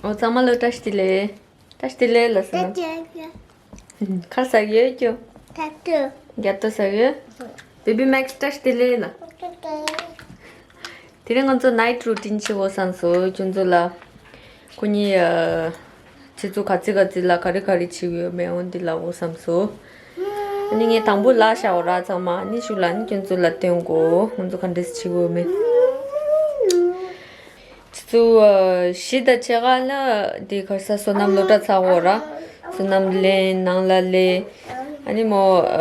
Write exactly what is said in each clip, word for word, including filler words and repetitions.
ཨོ་ཚང་མ་ལ་བཀྲ་ཤིས་བདེ་ལེགས། བཀྲ་ཤིས་བདེ་ལེགས་ལ་སོང་། ཁར་ཟ་གི་ཡོད་ཀྱོ། རྒྱ་ཏོ་ཟ་གི་ཡོད། བེ་བི་མེག་སི་བཀྲ་ཤིས་བདེ་ལེགས་ལ། དེ་རིང་ང་ཚོ་ནའིཊ་རུ་ཊིན་བྱེད་དགོས་བསམ་སོང་ཁྱོད་ཚོ་ལ། ཁོ་གཉིས་ཨ། ཁྱེད་ཚོ་ག་ཚོད་ག་ཚོད་ལ་ག་རེ་ག་རེ་བྱེད་ཀྱི་ཡོད་མེད་འོ་འདི་ལབ་དགོས་བསམ་སོང་། ཨ་ནི་ངས་དང་པོ་ལབ་བཞག་འོ་ར་ཚང་མ་ཨ་ནི་གཞུག་ལ་ཨ་ནི་ཁྱོད་ཚོ་ལ་སྟོན་དགོས་ང་ཚོ་ག་འདྲས་བྱེད་ཀྱི་ཡོད་མེད། ཁྱེད་ཚོ་ཨ། བཞི་དང་ཕྱེད་ཀ་ལ་དེ་ག་ས་སོ་ནམ་སློབ་གྲྭ་ཚར་འོ་ར། སོ་ནམ་ལེན་ནང་ལ་ལེན། ཨ་ནི་མོ་ཨ།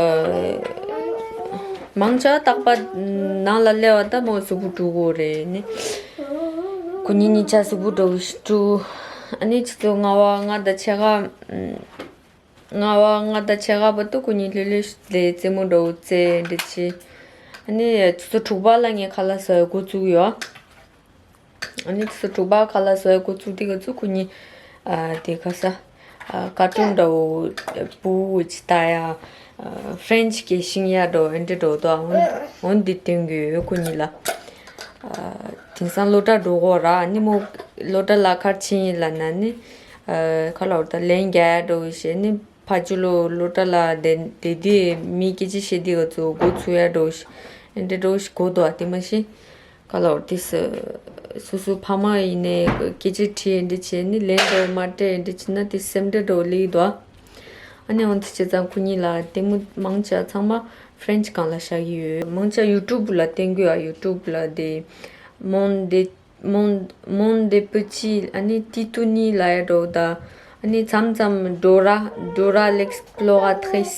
མང་ཆེ་བ་རྟག་པར་ནང་ལ་སླེབས་པ་ད་མོ་གཟུགས་པོ་འཁྲུ་དགོས་རེད་ནི། ཁོ་གཉིས་གཉིས་ཆ་གཟུགས་པོ་འཁྲུ། ཨ་ནི་ཁྱེད་ཚོ་ལྔ་པ་ལྔ་དང་ཕྱེད་ཀ་ལྔ་པ་ལྔ་དང་ཕྱེད་ཀ་བར་དུ་ཁོ་གཉིས་ལྷོད་ལྷོད་ལས་རྩེད་མོ་འདྲ་བོ་རྩེ་འདྲ་བྱེད། ཨ་ནི་ཁྱེད་ཚོ་དྲུག་པ་ལ་ངས་ཁ་ལག་བཟོ་ཡ་འགོ་བཙུགས་ཡོད། ཨ་ནི་ཁྱེད་ཚོ་དྲུག་པ་ཁ་ལག་བཟོ་ཡ་འགོ་བཙུགས་དུས་ག་ཚོད་ཁོ་གཉིས་ཨ། དེ་ག་ས་ཨ། ཀར་ཊུན་འདྲ་བོ་བུ་བུ་ཅིག་ལྟ་ཡ། ཨ། ཧྥེན་ཆི་གི་ཤིང་ཡ་འདྲ་བོ་ཨེ་འདྲ་འདྲ་བོ་འདུག་འོ་འདི་སྟོན་གྱི་ཡོད་ཁོ་གཉིས་ལ། ཨ། དེང་སང་སློབ་གྲྭ་འགྲོ་གོ་ར་ཨ་ནི་མོ་སློབ་གྲྭ་ལ་ག་རེ་བྱེད་ཡིན་ལབ་ན་ནི། ཨ། ཁ་ལག་ད་ལན་རྒྱག་ཡ་འདྲ་བོ་བྱས་ནི་ཕ་ཇོ་ལོ་སློབ་གྲྭ་ལ་བསྡད་བསྡད་དུས་མི་སྐད་ཆ་བཤད་དུས་ག་ཚོད་འགོ་ཚུགས་ཡ་འདྲ་བོ་ཨེ་འདྲ་འདྲ་བོ་ཞིག་གོ་འདུག་ཨ་དེ་མ་གཞི། ག་ལོར་དེ་སུ་སུ་སུ་ཕ་མ་ཡིན་ནའི་སྐད་ཆ་དྲིས་འདི་བྱས་ནི་ལན་འདྲ་མ་སྤྲད་འདི་བྱས་ན་དེ་སེམས་ཁྲལ་འདྲ་ལིག་འདུག་ཨ་ནི་འོང་དེ་བྱས་ཙང་ཁོ་གཉིས་ལ་ལྟད་མོ་མང་ཆེ་ཚང་མ་ཧྥེན་ཆི་སྒང་ལ་བཞག་གི་ཡོད། མང་ཆེ་ཡུ་ཊུབ་ལ་བསྟན་དགོས་ཨ་ཡུ་ཊུབ་ལ་དེ་མོན་དེ་མོན་མོན་དེ་པུ་ཅི་ཨ་ནི་ཏི་ཏུ་ནི་ལ་ཡ་འགྲོ་ད་ཨ་ནི་མཚམས་མཚམས་ཌོ་ར་ཌོ་ར་ལེགས་པློ་ར་ཐེས།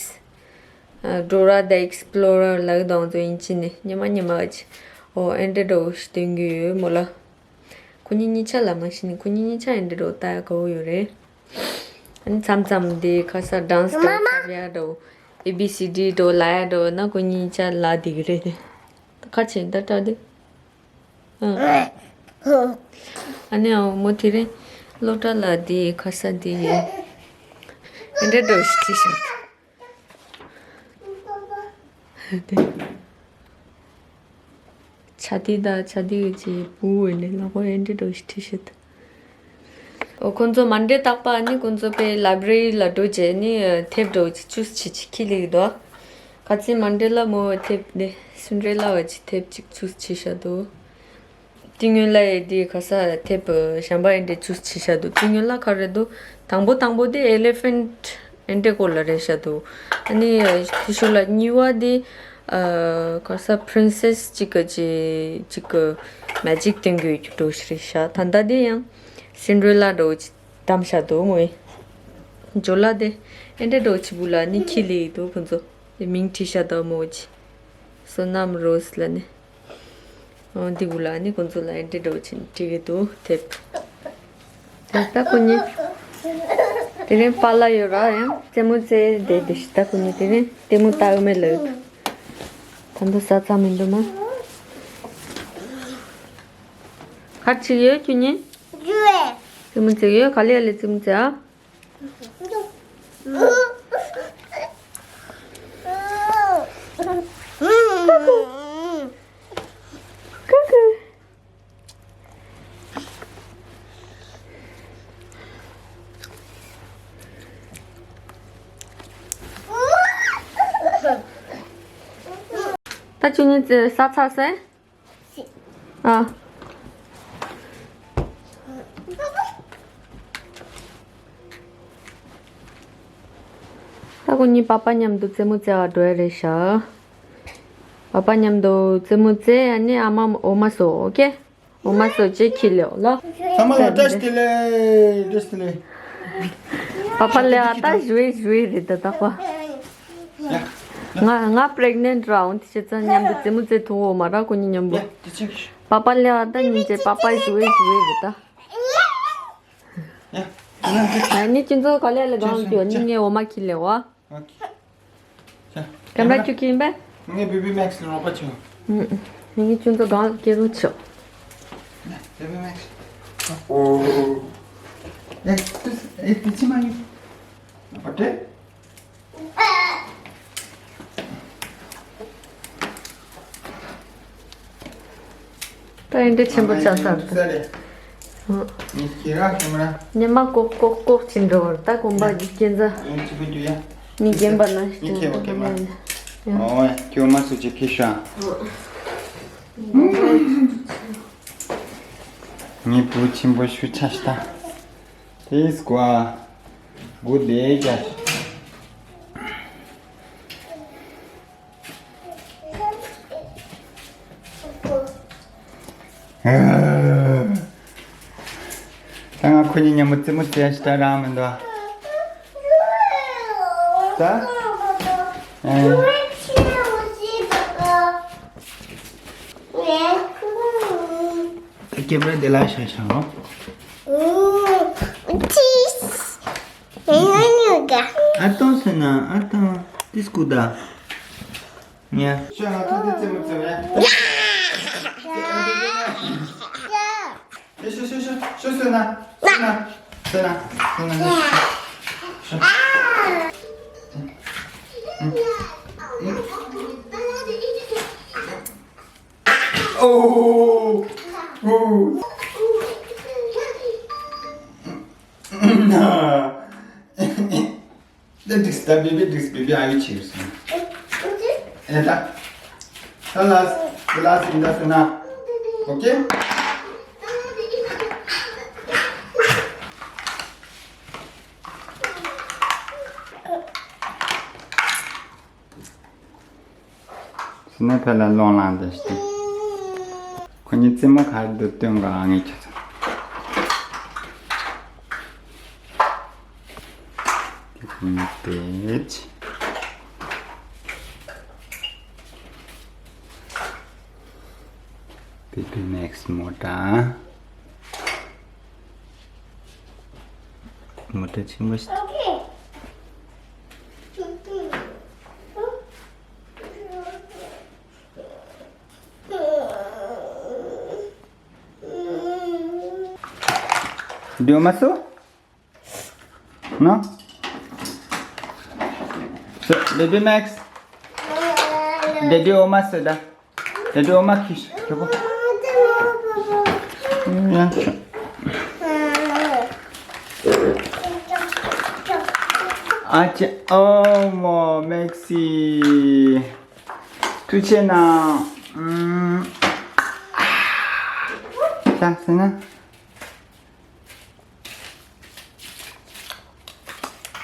ཨ། Dora the Explorer ལབ་དང་ཚོ་ཡིན་ཅི་ནི་ཉི་མ་ཉི་མ་གཅིག་ཨོ་ཨེ་འདྲ་འདྲ་བོ་ཞིག་སྟོན་གྱི་ཡོད་མོ་ལ། ཁོ་གཉིས་གཉིས་ཆ་ལ་མ་ཤི་ནི་ཁོ་གཉིས་གཉིས་ཆ་ཨེ་འདྲ་འདྲ་བོ་ལྟ་ཡ་དགའ་བོ་ཡོད་རེད། ཨ་ནི་མཚམས་མཚམས་དེ་ཁ་ས་ཌན་སི་འདྲ་བོ་ཁ་བྱེད་ཡ་འདྲ་བོ་ཨེ་བི་སི་ཌི་འདྲ་བོ་ལབ་ཡ་འདྲ་བོ་ན་ཁོ་གཉིས་གཉིས་ཆ་ལ་བསྡད་ཀྱི་རེད་དེ། ཁ་ཆེ་ད་ལྟ་དེ། ཨ་ནི་ཨ་མོ་དེ་རིང་སློབ་གྲྭ་ལ་དེ་ཁ་ས་དེ་ཨེ་འདྲ་འདྲ་བོ་ཞིག་བྲིས་ཤག་ཆ་དེ་དང་ཆ་དེ་གི་ཅི་བུ་འོ་ནས་ལག་པ་ཨེ་འདྲ་འདྲ་ཞིག་ཁྲིད་ཤི་ད། ཨོ་ཁོང་ཚོ་མན་ཌེ་རྟག་པ་ནི་ཁོང་ཚོ་པའི་ལའི་བྷ་རེ་རི་ལ་འགྲོ་རྗེས་ནི་དེབ་འདྲ་ཅིག་ཅུས་བྱེད་ཅིག་ཁྱི་ལེགས་འདུག་ཁ་ཚིག་མན་ཌེ་ལ་མོ་དེབ་ནི་སིན་ཌི་རེ་ལ་བ་ཅིག་དེབ་ཅིག་ཅུས་བྱེད་ཤ་འདུག་དེ་སྔོན་ལ་ཡི་དེ་ག་ས་དེབ་གཞན་པ་ཨེ་འདྲ་ཅུས་བྱེད་ཤ་འདུག་དེ་སྔོན་ལ་ག་རེ་འདུག་དང་པོ་དང་པོ་དེ་ཨེ་ལི་ཕེན་ཊི་ཨེ་འདྲ་སྐོར་ལ་རེད་ཤ་འདུག་ཨ་ནི་དེ་ཤུ་ལ་གཉིས་པ་དེ་ཨ་ག་ས་པི་རིན་སེ་སི་གཅིག་གི་ཅི་གཅིག་གི་མེ་ཇིག་སྟོན་དགོས་ཀྱི་འགྲོ་ཤི་རེད་ཤ། ད་ལྟ་དེ་ཡང་སིན་ཌི་རེ་ལ་འདྲ་ཅིག་བདམས་ཤ་འདུག་མོ་ཡི་ཇོ་ལ་དེ་ཨེ་འདྲ་འདྲ་ཅིག་བུ་ལ་ནི་ཁྱི་ལེགས་འདུག་ཁོ་ཚོ་དེ་མིང་བྲིས་ཤ་འདུག་མོ་ཅི་བསོད་ནམས་རོས་ལ་ནི། འོ་འདི་གུ་ལ་ནི་ཁོང་ཚོ་ལ་ཨེ་འདྲ་འདྲ་བོ་ཅིག་འབྲི་གི་འདུག་དེབ། ད་ལྟ་ཁོ་གཉིས། དེ་རིང་པཱ་ལགས་ཡོད་ར་ཡང་རྩེད་མོ་རྩེ་བསྡད་དེ་ཤི་ད་ཁོ་གཉིས་དེ་རིང་ལྟད་མོ་ལྟ་འོ་མེད་ལབ་ཡོད། ད་འདི་ཟ་ཚང་མི་འདུག་མ། ག་རེ་བྱེད་ཀྱི་ཡོད་ཁྱོད་གཉིས། རྩེད་མོ་རྩེ་གི་ཡོད་ག་ལེ་ཡ་ལེ་རྩེད་མོ་རྩེ་ཨ། ད་ཁྱོད་གཉིས་ཟ་ཚར་སོང་། ཨ། ད་ཁོ་གཉིས་པ་པ་མཉམ་དུ་རྩེད་མོ་རྩེ་བར་འགྲོ་ཡ་རེད་ཤག་པ་པ་མཉམ་དུ་རྩེད་མོ་རྩེ་ཡ་ནི་ཨ་མ་འོ་མ་ཟོ་ཨོ་ཀེ། འོ་མ་ཟོ་རྗེས་ཁྱི་ལེའོ་ལ། ཚང་མ་ལ་བཀྲ་ཤིས་བདེ་ལེགས། བཀྲ་ཤིས་བདེ་ལེགས། པ་པ་ལེ་བ་ད་ཞུ་ཨེ་ཞུ་ཨེ་རེད་ད་ད་པ། ང་ང་པི་རེག་ནེན་ཊི་ར་འོང་དེ་བྱས་ཙང་མཉམ་དུ་རྩེད་མོ་རྩེ་ཐུབ་འོ་མ་ར་ཁོ་གཉིས་མཉམ་པོ། པ་པ་ལེ་བ་ད་སྙིང་རྗེ་པ་པ་ཞུ་ཨེ་ཞུ་ཨེ་རེད་ད། ཨ་ནི་ཁྱེད་ཚོ་ག་ལེ་ལེ་གང་ལ་འགྱོ་ནི་ངས་འོ་མ་ཁྱི་ལེ་བ། ཨོ་ཁེ། ཀེམ་ར་ཁྱོད་ཀྱིས་ཡིན་པས། ངས་བེ་བི་མེག་སི་ལ་རོགས་པ་བྱེད། ཨུམ། ངས་ཁྱོད་ཚོ་སྒང་ལ་སྐྱེལ་རོགས་བྱོས། བེ་བི་མེག་སི། ཨོ། ཨེ་ཏི་ཨེ་ཏི་ཅི་མ་ཡིན། ཨོ་ཏེ། ད་ཨེ་འདྲ་ཆེན་པོ་ཆགས་ཚར་འདུག་ཨ། ཉི་ཁྱི་ར་ཁྱི་མ་ར། ཉི་མ་ཀོག་ཀོག་ཀོག་ཕྱིན་འགྲོ་བར་ད་གོམ་པ་རྒྱུ་རྐྱེན་ཟ། ཡང་ཅི་པོ་རྒྱུ་ཡ། ཉི་རྒན་པ་ན་ཉི་ཁྱི་བ་ཁྱི་མ། ཨོ་ཡ་ཁྱི་མ་སུ་ཅི་ཁྱི་ཤ། ཉི་བུ་ཆེན་པོ་ཤུ་ཆ་ཤ་ད། དེས་ཀོ་ཨ། གུ་དེ་རྒྱ། ད་ང་ཁོ་གཉིས་མཉམ་པོ་རྩེད་མོ་རྩེ་ཡ་ཞིག་ད་རང་མི་འདུག་ཨ། ད། ཨེ། ད་ཀེམ་ར་དེ་ལ་ཤ་ཤ་རོ། ཨུ། ཅིས། ཨ་ཏོང་ཟེར་ན་ཨ་ཏོང་ཏིས་ཀུ་ད། ཉ། ཤ་ང་ཐུག་ཏུ་རྩེད་མོ་རྩེ་བས། ཡ། ཡ། ཡ། ཡ། ཡ། ཤ་ཤ་ཤ་ཤ་ཤ་ཟེར་ན། ཟེར་ན། ཟེར་ན། ཟེར་ན། ཤ། ཨོ། ཨོ། ན། ད་འགྲིགས་ད་བེ་བེ་འགྲིགས་བེ་བེ་ཨ་ཡུ་ཆེ་སོང་། ཨེ་ད། ད་ལ་ད་ལ་སིང་ད་སོང་ན། ཨོ་ཀེ། སི་ནེ་ཕེ་ལ་ལོང་ལང་དེ་ཤི། ཁོ་གཉིས་རྩེད་མོ་ག་རེ་འདུག་སྟོན་ག་ཨ་ངས་ཁྱོད་ཚོ། དེ་ཁོ་གཉིས་དེ་ཆི། བེ་བི་མེག་སི་མོ་ཊ། མོ་ཊ་ཆེན་པོ་ཞིག་འདུག་མ་སོ། ནོ། སོ་བེ་བི་མེག་སི། དེ་དུས་འོ་མ་སོ་ད། དེ་དུས་འོ་མ་ཁྱི་ཤ་ཁྱི་པོ། ཡང་ཤ། ཨ་ཅེ་ཨོ་མོ་མེག་སི། ཐུགས་ཆེ་གནང་། ཨུམ། ཤ་ཟེར་ན།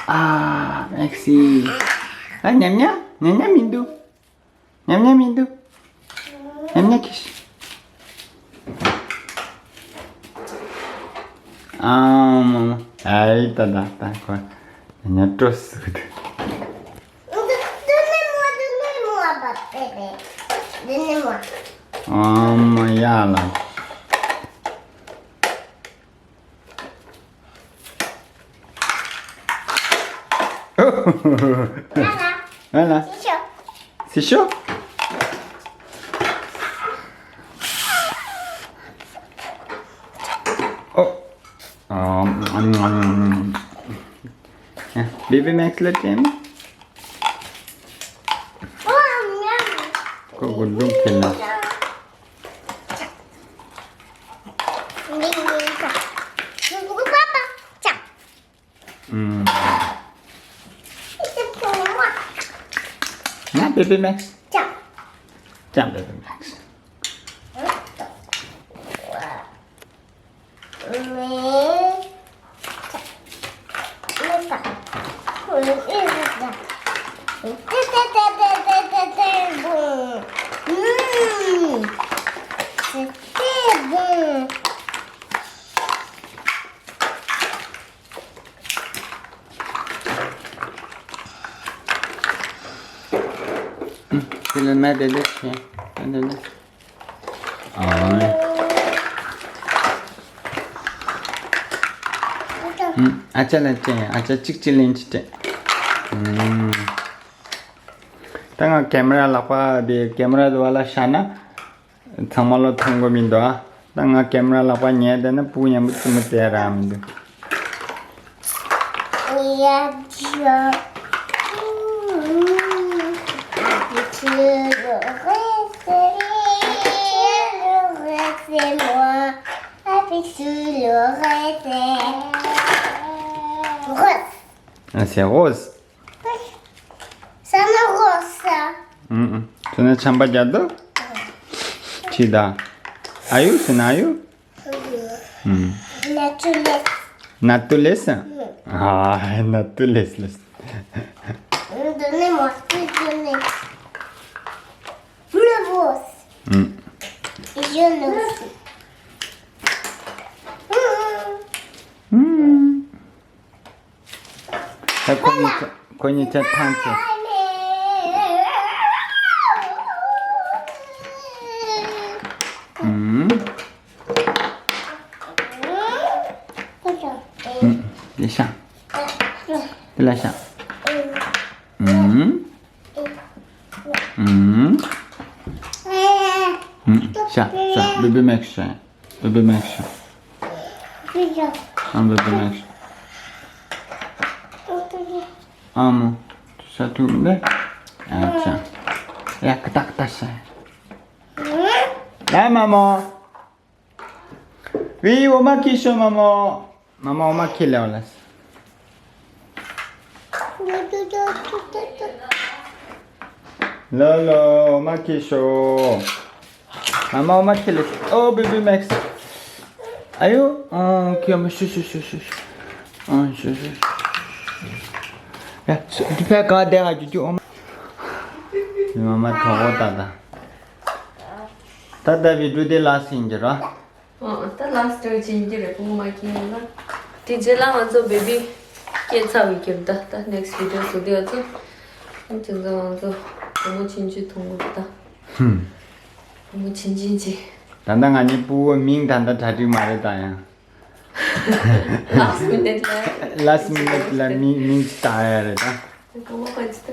ཨ་མེག་སི། ཨ་ཉམས་ཉམས་ཉམས་ཉམས་མི་འདུག་ཉམས་ཉམས་མི་འདུག་ཉམས་ཉམས་ཁྱི་ཤ། ཨ་མ་མ། ཨའི་ད་ད་ད་ཁོ་ཉམས་ཉམས་སྤྲོ་སུ་འདུག་ཨ་མ་ཡ་ལ། ཨ་ལ། སི་ཤོ། སི་ཤོ། ཨོ། ཨ། བེ་བི་མེག་སི་ལ་ཅེམ། ཁོ་གོ་རྡུང་ཁེལ་ལ། ང་བེ་བི་མེག་སི། ཅམ། ཅམ་བེ་བི་མེག་སི། དེ་ལ་མ་དེ་འདྲ་བྱས། དེ་འདྲ་འདྲ། ཨ། ཨ་ཅག་ལ་སྤྲད། ཨ་ཅག་གཅིག་གཅིག་ལེན་གཅིག་སྤྲད། ཨུམ། ད་ང་ཀེམ་ར་ལག་པ་དེ་ཀེམ་ར་དེ་བ་ལ་ཤ་ན། ཚང་མ་ལོ་མཐོང་གི་མི་འདུག་ཨ། ད་ང་ཀེམ་ར་ལག་པ་ཉལ་བསྡད་ན་སྤུ་གུ་མཉམ་པོ་རྩེད་མོ་རྩེ་རག་མི་འདུག Sur le rosé. Rose. Ah, c'est rose. Ça me rose, ça. ཨུམ། སོ་ན་ཆམ་པ་རྒྱག་འདུག་ཁྱི་ད། ཨ་ཡུ། སོ་ན་ཨ་ཡུ། ཨུམ། Naturaliste. Naturaliste? ཨ། Naturaliste. Donnez-moi, donnez. Le rose. ཨུམ། Et je le aussi. ཨུམ། ད་ཁོ་གཉིས་ཆ་ཁོ་གཉིས་ཆ་ཐང་ཆད། ཨུམ། ཨུམ། འདི་ཤ། འདི་ལ་ཤ། ཨུམ། ཨུམ། ཨུམ། ཤ། ཤ། བེ་བེ་མེག་ཤ། བེ་བེ་མེག་ཤ། ཨ། བེ་བེ་མེག་ཤ། ཨ་མོ། ཤ་ཐུག་ནས། ཨ་ཅག་ཡ། ཀ་ཏག་ཏག་ཤ། ཡ། མ་མོ། ཝི། འོ་མ་ཁྱེར་ཤོག་མ་མོ། མ་མོ་འོ་མ་ཁྱེར་ལེ་འོ་ལ། ལོ་ལོ། འོ་མ་ཁྱེར་ཤོག་མ་མོ་འོ་མ་ཁྱེར་ལེ། ཨོ། བེ་བེ་མེག་སི། ཨ་ཡོ། ཨོ། ཁྱེར་མ། ཤུ་ཤུ་ཤུ་ཤུ་ཤུ། ཨོ། ཤུ་ཤུ་ཤུ། ཡ། འདི་ཕའི་ག་བསྡད་ཨ། ཇུ་ཇུ། འོ་མ། མ་མོ་གྲོད་ཁོག་ད་ད། ད་ལྟ་བི་ཌིའོ་དེ་ལ་ཟིན་གྱི་ར། ཨ། ད་ལ་སི་ཊི་ཅིག་ཡིན་གྱི་རེད། སྤུ་གུ་མ་སྐྱེས་ཡིན་ན། དེ་རྗེས་ལ་ང་ཚོ་བེ་བི་སྐྱེས་ཚར་བའི་རྒྱུ་རེད། ད་ད་ནེག་སི་ཊི་བི་ཌིའོ་བཟོ་དུས་ང་ཚོ། ཨ། དེ་ཚོ་ང་ཚོ་བུ་མོ་ཆུང་ཆུང་མཐོང་གི་རེད་ད། ཧུམ། བུ་མོ་ཆུང་ཆུང་ཅིག་ད་ལྟ་ང་གཉིས་སྤུ་གུ་མིང་ད་ལྟ་གྲ་སྒྲིག་མ་རེད་ད་ཡང་། ལ་སི་ཊི་མི་ནིཊ་ལ། ལ་སི་ཊི་མི་ནིཊ་ལ་མིང་མིང་ཅིག་བཏགས་ཡ་རེད་ད། གོང་མ་ག་ཅི་ད།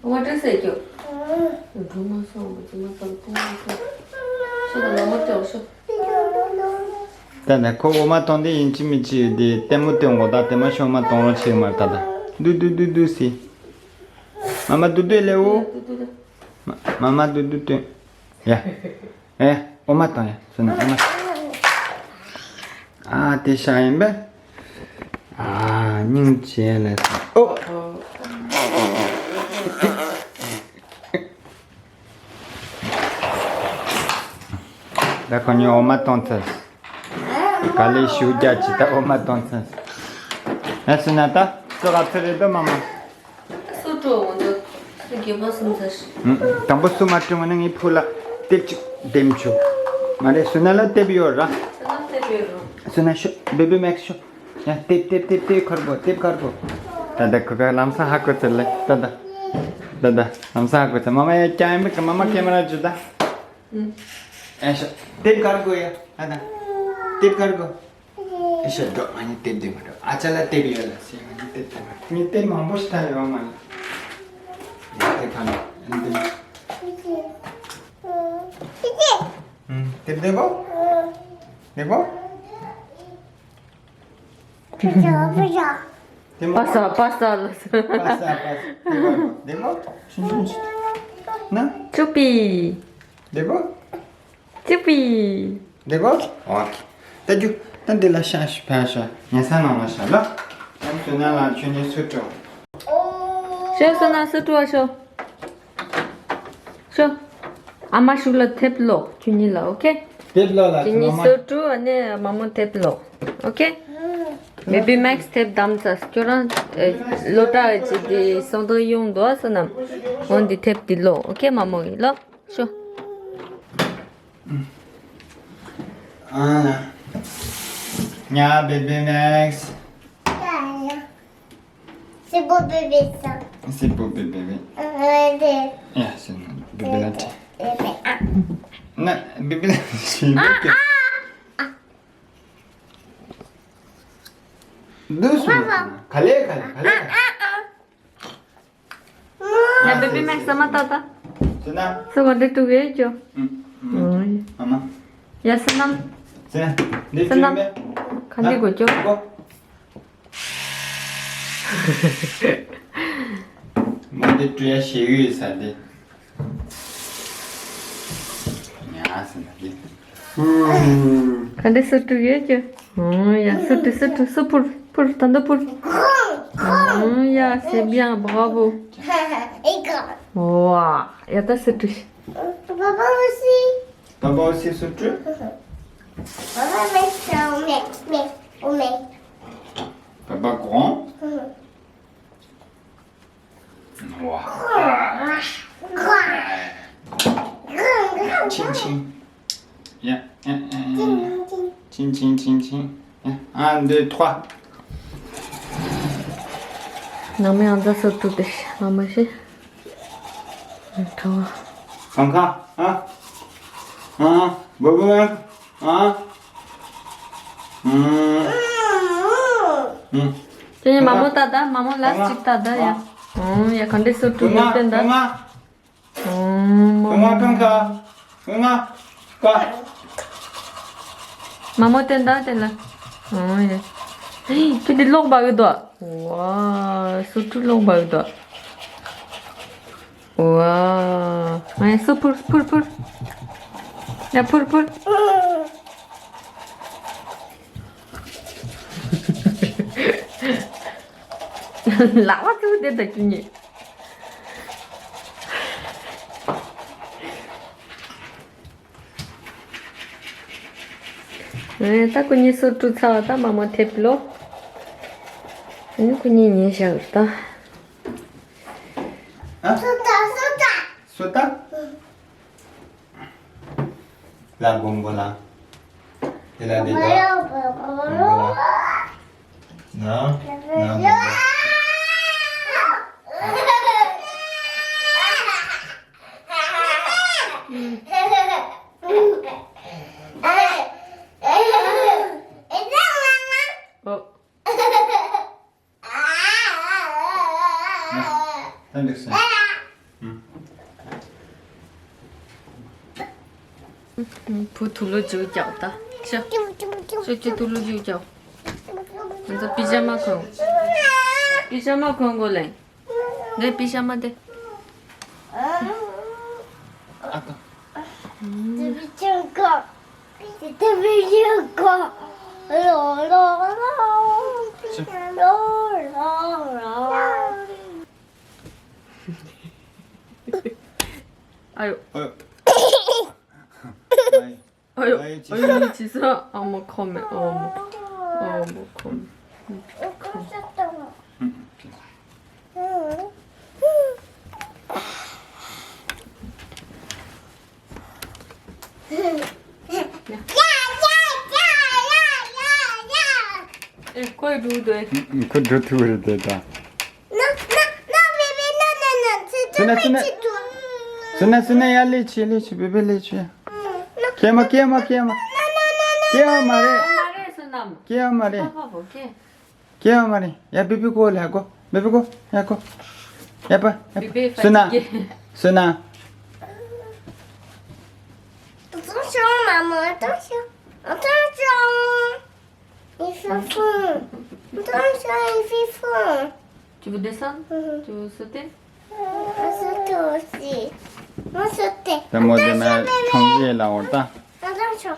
འོ་མ་སྤྲད་ཟེར་རྒྱུ། འགྲོ་མ་སོང་། འོ་མ་སྤྲད་མ་སོང་། ཤོག་ད་ལ་མ་སྤྲད་ཤོག་ད་ནི་ཁོ་འོ་མ་གཏོང་དེ་ཡིན་གཅིག་མིན་གཅིག་དེ་ལྟད་མོ་སྟོན་དགོས། ད་ལྟད་མོ་ཤོག་མ་གཏོང་རོགས་བྱེད་མ་རེད་ད། ད་དུ་དུ་དུ་དུ་སི། མ་མ་དུ་དུ་ལེའུ། མ་མ་དུ་དུ་སྟོན། ཡ། ཨེ། འོ་མ་བཏང་ཡ། སོ་ན་འོ་མ། ཨ། དེ་ཤ་ཡིན་པས། ཨ། སྙིང་རྗེ་ལ། ཨོ། ད་ཁོ་གཉིས་འོ་མ་བཏང་ཚར། ག་ལེ་ཞུ་རྒྱ་ཅི། ད་འོ་མ་བཏང་ཚར། ཨ། སོ་ན་ད་སོ་ག་ཚོད་རེད་དོ་མ་མ། སུ་སྤྲོ་འོང་དུ། སུ་རྒྱལ་པོ་སུམ་ཚར། ཨུམ། དང་པོ་སུ་མ་སྤྲོ་འོང་ན་ངའི་ཕུ་ལ་ཏེབ་ཅིག་འདེམས་ཆོག་མ་རེད། སོ་ན་ལ་ཏེབ་ཡོད་ར། སོ་ན་ཏེབ་ཡོད་ར། སོ་ན་ཤོ། བེ་བེ་མེག་སི་ཤོ། ཡ། ཏེབ་ཏེབ་ཏེབ་ཏེབ་ཁར་བོ། ཏེབ་ཁར་བོ། ད་ད་ཁོ་ག་ལམ་སང་ཧ་གོ་ཚར་ལེ། ད་ད། ད་ད་ལམ་སང་ཧ་གོ་ཚར། མ་མ་ཡ་ཀྱང་ཡིན་པ་གི། མ་མ་ཁེ་མ་ར་ཇུ་ད། ཨེ་ཤ། ཏེབ་ཀར་གོ་ཡ། ཨ་ད། ཏེབ་ཀར་གོ། ཨེ་ཤ། འགྲོ། ང་གཉིས་ཏེབ་ལྡེ་མ་འགྲོ། ཨ་ཅག་ལ་ཏེབ་ཡོད་ལ་ཟེར། ང་གཉིས་ཏེབ་ལྡེ་མ་འགྲོ། ངས་ཏེབ་མང་པོ་ཞིག་ད་ཡོད་མ་ལ། ཡ་ཏེབ་ཕ་ནི་ཨ་ནི་ཏེབ། ཨུམ། ཏེབ་ལྡེ་གོ། ལྡེ་གོ། ཏེབ་མ། པ་ས་པ་ས་ལ་ས། པ་ས་པ་ས། ཏེབ་གོ། ལྡེ་གོ། ཤུན་ཤུན་ཤུན། ན། ཅུ་པི། ལྡེ་གོ། ཅི་པི། ལྡེ་གོ། ཨོ་ཁེ། ད་རྒྱུ། ད་འདི་ལ་ཤ་ཤ་ཕ་ཤ། ཉལ་ས་ནང་ལ་ཤ་ལ། ད་སོ་ན་ལ་ཁྱོད་གཉིས་སུ་སྤྲོ། ཤོ་སོ་ན་སུ་སྤྲོ་བ་ཤོ། ཤོ། ཨ་མ་ཤུགས་ལ་ཐེབས་ལོག་ཁྱོད་གཉིས་ལ། ཨོ་ཁེ། ཐེབས་ལོག་ལ་ཁྱོད་གཉིས་མ་མ། སུ་སྤྲོ་བ་ནས་མ་མོ་ཐེབས་ལོག་ཨོ་ཁེ། བེ་བི་མེག་སི་ཐེབས་བསྡམས་ཚར། ཁྱོད་རང་ཨེ། ལོ་ཏྲ་ཨེ་ཅི་དེ་སོང་དོན་ཡོང་དོ་ཨ་སོ་ན། འོན་ཏེ་ཐེབས་དེ་ལོག་ཨོ་ཁེ། མ་མོ་ཡིན་ལོ། ཤོ། ཨ་ལ། ཉ་བེ་བེ་མེག་སི། C'est beau bébé ça. C'est beau bébé, oui. Euh, de- ཡ་སེ་ན་བེ་བེ་ལ་ཏྲེ། Bébé, ah. ན་བེ་བེ་ལ་ཞི་མི་ཀེ། ཨ་ཨ། འདུག་སོང་། ག་ལེ་ག་ལེ་ག་ལེ། ཡ་བེ་བེ་མེག་སི་མ་ཏག་ཏག་སོ་ན། སོ་ག་འདྲེ་ཀྲུག་གེ་ཅོ། ཨུམ། ཨུམ། ཨ་མ། ཡ་སོ་ན། སོ་ན། འདི་སོ་ན། ཅོ་མེ། ག་འདི་གོ་ཅོ། མ་འདི་ཀྲུ་ཡ་ཞེ་ཡུས་ས་འདི། ཡ་ ཨ་ཟེར་ན་དེ། ག་འདྲ་སུ་དྲུག་ཡོད་ཀྱི། ཨང་ཡ། སུ་དྲུག་སུ་དྲུག་སུ་འཕུར་འཕུར། ད་འདི་འཕུར། ཨང་ཡ། C'est bien, bravo. ཝ། ཡ་ད་སུ་དྲུག Papa aussi. Papa aussi སུ་དྲུག Papa, mais, mais, mais, mais. Papa grand. ཝ། ཆིང་ཆིང་། ཡ། ཡ། ཡ། ཡ། ཆིང་ཆིང་ཆིང་ཆིང་། ཡ། Un, deux, trois. ནང་མི་ཨང་ད་སུ་དྲུག་དེ་ཨ་མ་ཤི། ཁྲོ་བ། གང་ག་ཨ། ཨ། བུ་བུ། ཨ། ཨུམ། ཨུམ། དེ་ནས་མ་མོ་ལྟ་ད། མ་མོ་ལ་གཅིག་ལྟ་ད་ཡ། ཨུམ། ཡ། ག་འདྲ་སུ་དྲུག་ཡོད་དེ་འདྲ། ཨུམ། མ་མོ། གང་ག་གང་ག་གང་ག་མ་མོ་དེ་འདྲ་དེ་ལ། ཨུམ། ཡ། ཁྱོད་འདི་ལོག་པ་གི་དོ། ཝ། སུ་དྲུག་ལོག་པ་གི་དོ། ཝ། ཨ་ཡ། སུ་འཕུར་འཕུར་འཕུར། ཡ། འཕུར་འཕུར། ལག་པ་ཚུགས་དེ་ད་ཁྱོད་གཉིས། ཨེ། ད་ཁོ་གཉིས་སུ་དྲུག་ཚར་བ་ད་མ་མོ་ཐེབས་ལོ། ཨ་ནི་ཁོ་གཉིས་ཉལ་བཞག་ད། ཨ། སུ་ད་སུ་ད། སུ་ད། ལ་སྒོམ་གོ་ལ། དེ་ལ་དེ་ད། སྒོམ་གོ་ལ། ན། ན་སྒོམ་གོ། ཨོ། ད་འགྲིག་སོང་། ཨུམ། བུ་དུག་ལོག་ཅིག་རྒྱག་ད། ཤོག་ཤོག་ཅིག་དུག་ལོག་ཅིག་རྒྱག་ང་ཚོ་པི་ཇ་མ་གོན། པི་ཇ་མ་གོན་དགོས་ལེ། འདི་པི་ཇ་མ་དེ། ཨ་ད། ཨ་ཡོ། ཨ་ཡོ། ཨ་ཡོ། ཨ་ཡོ། ཨ་ཡོ། ཅི་ཟེར། ཨ་མ་ཁོ་མེ། ཨ་མ། ཨ་མ་ཁོ་མེ། ཁོ་མེ། ཨེ། ཁོས་འགྲོ་འདོད། ཁོ་འགྲོ་ཐུབ་རེད་དེ་ད། སུ་ན་སུ་ན། སུ་ན་སུ་ན། ཡ་ལེ་ཆི་ལེ་ཆི། བེ་བེ་ལེ་ཆི། ཀྱེ་མ་ཀྱེ་མ་ཀྱེ་མ། ཀྱེ་མ་མ་རེད། མ་རེད་སུ་ནམ། ཀྱེ་མ་མ་རེད། ཀྱེ་མ་མ་རེད། ཡ་བེ་བེ་གོ་ལེ་གོ། བེ་བེ་གོ། ཡ་གོ། ཡ་པ། ཡ་པ། སུ་ན། སུ་ན། Attention, maman, attention. Attention. Il fait fond. Attention, il fait fond. Tu veux descendre? Mhm. Tu veux sauter? Mhm, on saute aussi. On saute. ད་མོ་དེ་ན་ཆུང་ཡེ་ལ་འོར་ད། Attention.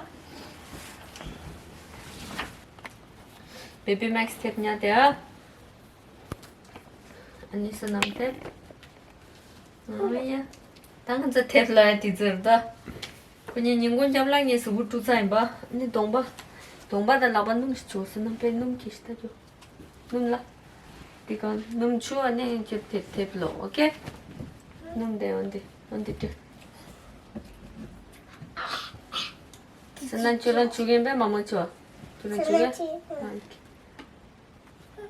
Baby Max ཐེབས་ཉག་དེ་ཨ། ཨ་ནི་སུ་ནམ་ཐེབས། ཨ་ཡ། ད་ང་ཚོ་ཐེབས་ལ་དེ་ཚོར་ད། ཁོ་གཉིས་ཉིན་གུང་སྐྱབས་ལ་ངས་གཟུགས་པོ་བཀྲུ་ཚར་ཡིན་པ། ཨ་ནི་གདོང་པ། གདོང་པ་དང་ལག་པ་སྣུམ་ཞིག་བྱུགས་སོང་། སྣུམ་པས་སྣུམ་གྱིས་ཤི་ད་ཅོ། སྣུམ་ལ། དེ་གང་སྣུམ་བྱུགས། ཨ་ནི་ཁྱོད་ཐེབས་ཐེབས་ལོ། ཨོ་ཀེ། སྣུམ་དེ་འོན་ཏེ་འོན་ཏེ་ཀྱོ། སུ་ན་ཁྱོད་རང་བྱུག་གིན་པས་མ་མོ་ཆོ། ཁྱོད་རང་བྱུག་གས། སུ་ན་ཆི།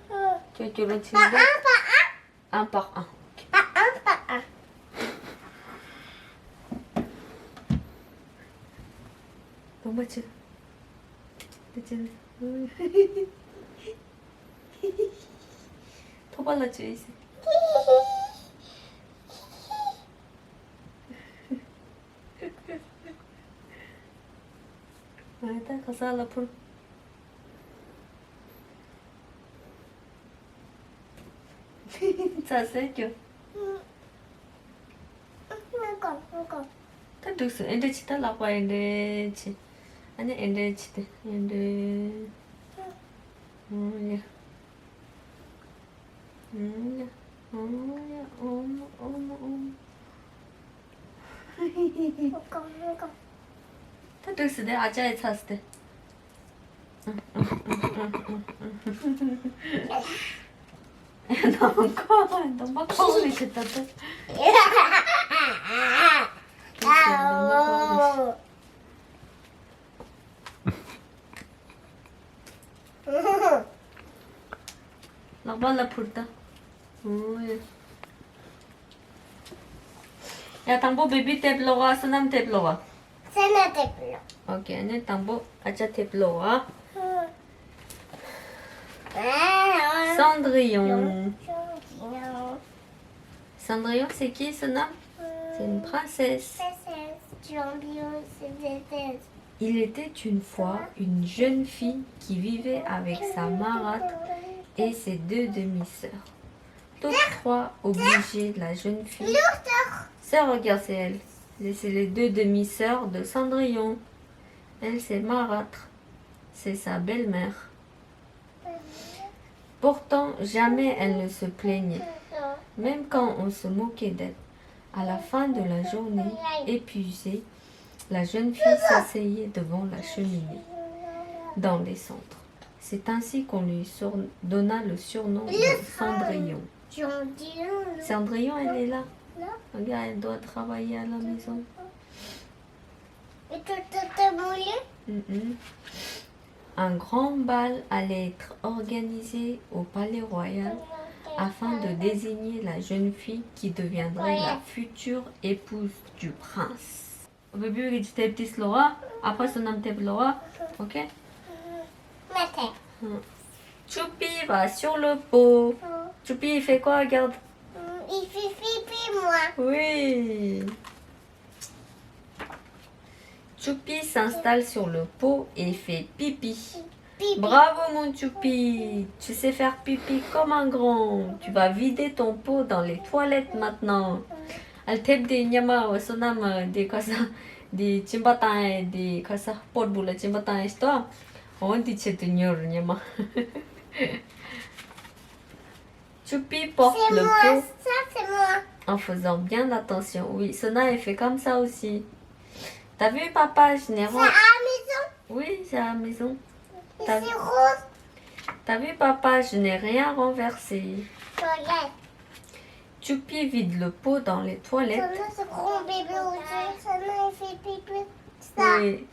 ཨ་ཁྱོད་ཁྱོད་རང་བྱུག་གིན་པས། ཨ་པ་ཨ། ཨ་པ་ཨ། ཨ་ཨ་པ་ཨ། དོམ་པ་ཆི། དེ་ཆི། ཐོ་པ་ལ་ཆི་ཡིན་སི། ང་ད་ཁ་ས་ལ་ཕུར། ཚ་སེ་ཀྱོ། ང་གོ་ང་གོ། ད་འདུག་སོང་། ཨེ་འདྲ་བྱེད། ད་ལག་པ་ཨེ་འདྲ་བྱེད། ཨ་ནི་ཨེ་འདྲ་བྱེད་དེ་ཨེ་འདྲ། ཨོ་ཡ། ཨོ་ཡ། ཨོ་ཡ། ཨོ་མ་ཨོ་མ་ཨོ་མ། ད་འདུག་སོང་། དེ་ཨ་ཅག་ཡི་ཚ་སྟེ། ནང་ཁོ་ནང་མ་ཁོ་ལས་ཤི་ད་ད། ལག་པ་ལ་ཕུར་ད། ཨོ་ཡ། ཡ། དང་པོ་བེ་བི་ཐེབས་ལོ་བ། བསོད་ནམས་ཐེབས་ལོ་བ། བསོད་ནམས་ཐེབས་ལོ། ཨོ་ཁེ། ཨ་ནི་དང་པོ་ཨ་ཅག་ཐེབས་ལོ་བ། Cendrillon. Cendrillon, c'est qui, Sonam? C'est une princesse. Il était une fois une jeune fille qui vivait avec sa marâtre et ses deux demi-sœurs. Toutes trois obligeaient la jeune fille. Sœur, regarde, c'est elle. C'est les deux demi-sœurs de Cendrillon. Elle, c'est Marâtre. C'est sa belle-mère. Pourtant, jamais elle ne se plaignait, même quand on se moquait d'elle. À la fin de la journée, épuisée, la jeune fille s'asseyait devant la cheminée, dans les cendres. C'est ainsi qu'on lui sur- donna le surnom de Cendrillon. Cendrillon, elle est là. Regarde, elle doit travailler à la maison. Mm, mm. Un grand bal allait être organisé au palais royal afin de désigner la jeune fille qui deviendrait la future épouse du prince. Bébé, tu tapes tes lois, après son nom tapes lois, ok? Matin. Choupi va sur le pot. Choupi, il fait quoi, regarde? Il fait pipi, moi. Oui. Choupi s'installe sur le pot et fait pipi. Bravo, mon Choupi. Tu sais faire pipi comme un grand. Tu vas vider ton pot dans les toilettes maintenant. ཨ་ཐེབས་དེ་ཉི་མ་བསོད་ནམས་དེ་ཁ་ས་དེ་གཅིན་པ་བཏང་ཡས་དེ་ཁ་ས་པོཊ་བུ་ལ་གཅིན་པ་བཏང་ཡས་ཤི་ཏོ། འོ་འདི་ཆེད་དུ་ཉོར་ཉི་མ། Choupi porte le pot en faisant bien attention. Oui, Sona, elle fait comme ça aussi. T'as vu, papa, je n'ai rien. C'est à la maison. Oui, c'est à la maison. Et c'est rose. T'as vu, papa, je n'ai rien renversé. Regarde. Choupi vide le pot dans les toilettes. Sona, c'est grand bébé aussi. Sona, il fait pipi. Ça. Oui.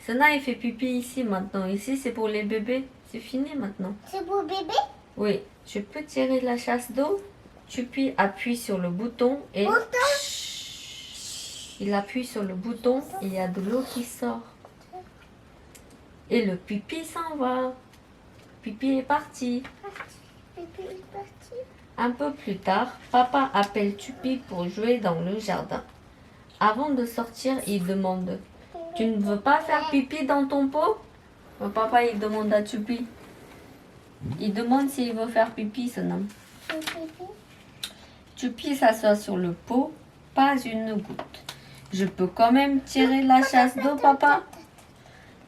Sona, il fait pipi ici maintenant. Ici, c'est pour les bébés. C'est fini maintenant. C'est pour bébé? Oui. Je peux tirer la chasse d'eau? Choupi appuie sur le bouton et il appuie sur le bouton et il y a de l'eau qui sort. Et le pipi s'en va. Pipi est parti. Pipi est parti. Un peu plus tard, papa appelle Choupi pour jouer dans le jardin. Avant de sortir, il demande: Tu ne veux pas faire pipi dans ton pot? Mon papa, il demande à Choupi. Il demande s'il veut faire pipi, son homme. Choupi s'assoit sur le pot, pas une goutte. Je peux quand même tirer la chasse d'eau, papa.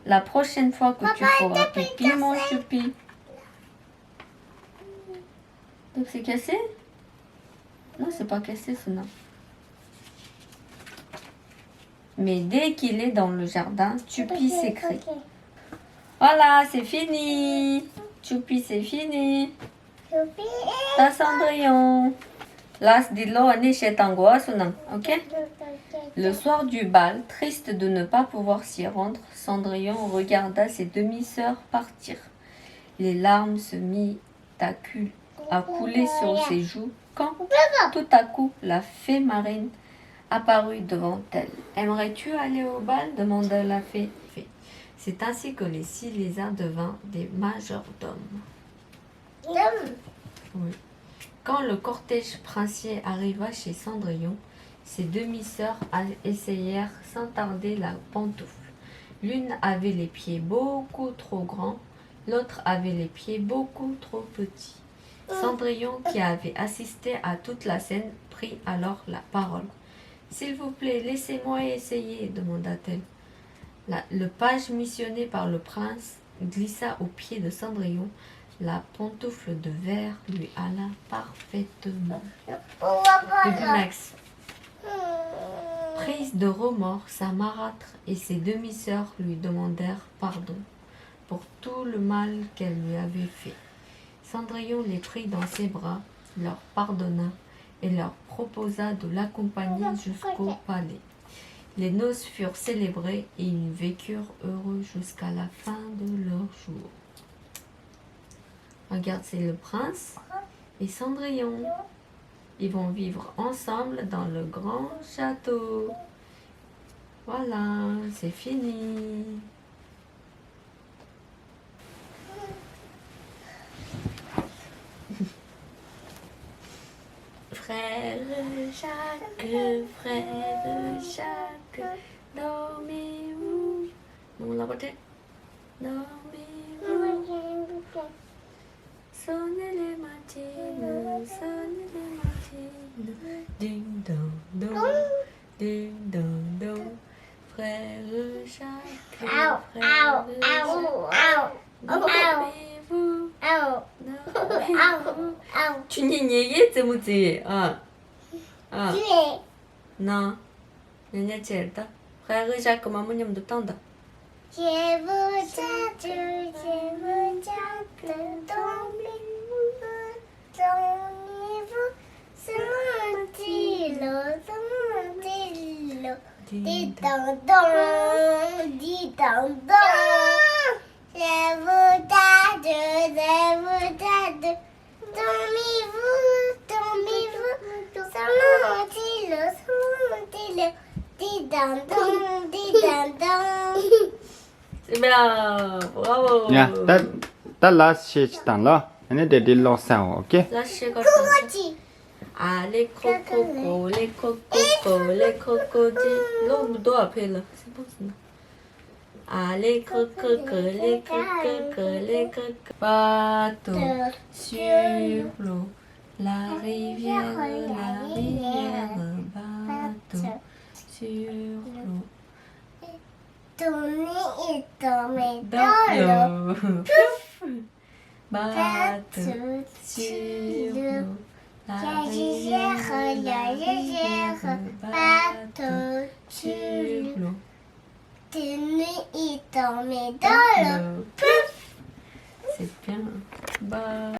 La prochaine fois que tu feras pipi, mon Choupi. Donc c'est cassé? Non, c'est pas cassé, Sona. Mais dès qu'il est dans le jardin, Choupi s'écrie. Voilà, c'est fini. Choupi, c'est fini. T'as Cendrillon. Là, dis-le, on est chez Tango, Sona. Ok? Le soir du bal, triste de ne pas pouvoir s'y rendre, Cendrillon regarda ses demi-sœurs partir. Les larmes se mirent à, cu- à couler sur ses joues quand, tout à coup, la fée marine apparut devant elle. Aimerais-tu aller au bal? Demanda la fée. C'est ainsi que les six lézards devinrent des majordomes. Oui. Quand le cortège princier arriva chez Cendrillon, ses demi-sœurs a- essayèrent sans tarder la pantoufle. L'une avait les pieds beaucoup trop grands, l'autre avait les pieds beaucoup trop petits. Cendrillon, qui avait assisté à toute la scène, prit alors la parole. S'il vous plaît, laissez-moi essayer, demanda-t-elle. La- le page missionné par le prince glissa au pied de Cendrillon. La pantoufle de verre lui alla parfaitement. Depuis Max. Prise de remords, sa marâtre et ses demi-sœurs lui demandèrent pardon pour tout le mal qu'elles lui avaient fait. Cendrillon les prit dans ses bras, leur pardonna et leur proposa de l'accompagner jusqu'au palais. Les noces furent célébrées et ils vécurent heureux jusqu'à la fin de leurs jours. Regarde, c'est le prince et Cendrillon. Ils vont vivre ensemble dans le grand château. Voilà, c'est fini. Frère Jacques, frère Jacques, dormez-vous? Mon lapin, dormez-vous? Sonnez les matines, sonnez les matines. Ding dong dong, ding dong dong. Frère Jacques, frère Jacques, dormez-vous? Dormez-vous? ཁྱོད་ཉལ་ཉལ་གི་རྩེད་མོ་རྩེ། ཨ། ཨ། ན། ཉལ་ཉལ་བྱེད་ད། ཧའེ་ཧུ་ཞག་གི་མ་མོ་མཉམ་དུ་བཏང་ད། Dormez-vous, dormez-vous, dormez-vous, sonnez-vous, sonnez-vous, ding dong dong, ding dong dong. C'est bien, bravo. ཡ། ད་ད་ལ་ཤེས་ཅི་དང་ལ། ཨ་ནི་དེ་དེ་ལོག་སེང་ཨོ་ཁེ། ལ་ཤེས་ག་ད། Allez, crococo, les crococos, les crocodiles. ལོ་མི་དོ་ཨ་ཕེ་ལ། C'est bon, c'est bon. Allez, crococo, les crococos, les croco-, bateau sur l'eau. La rivière, la rivière, bateau sur l'eau. Tourner et tomber dans l'eau. Pouf. Bateau sur l'eau. La rivière, la rivière, bateau sur l'eau. Tenez et tombez dans l'eau. Pouf. C'est bien. Bah.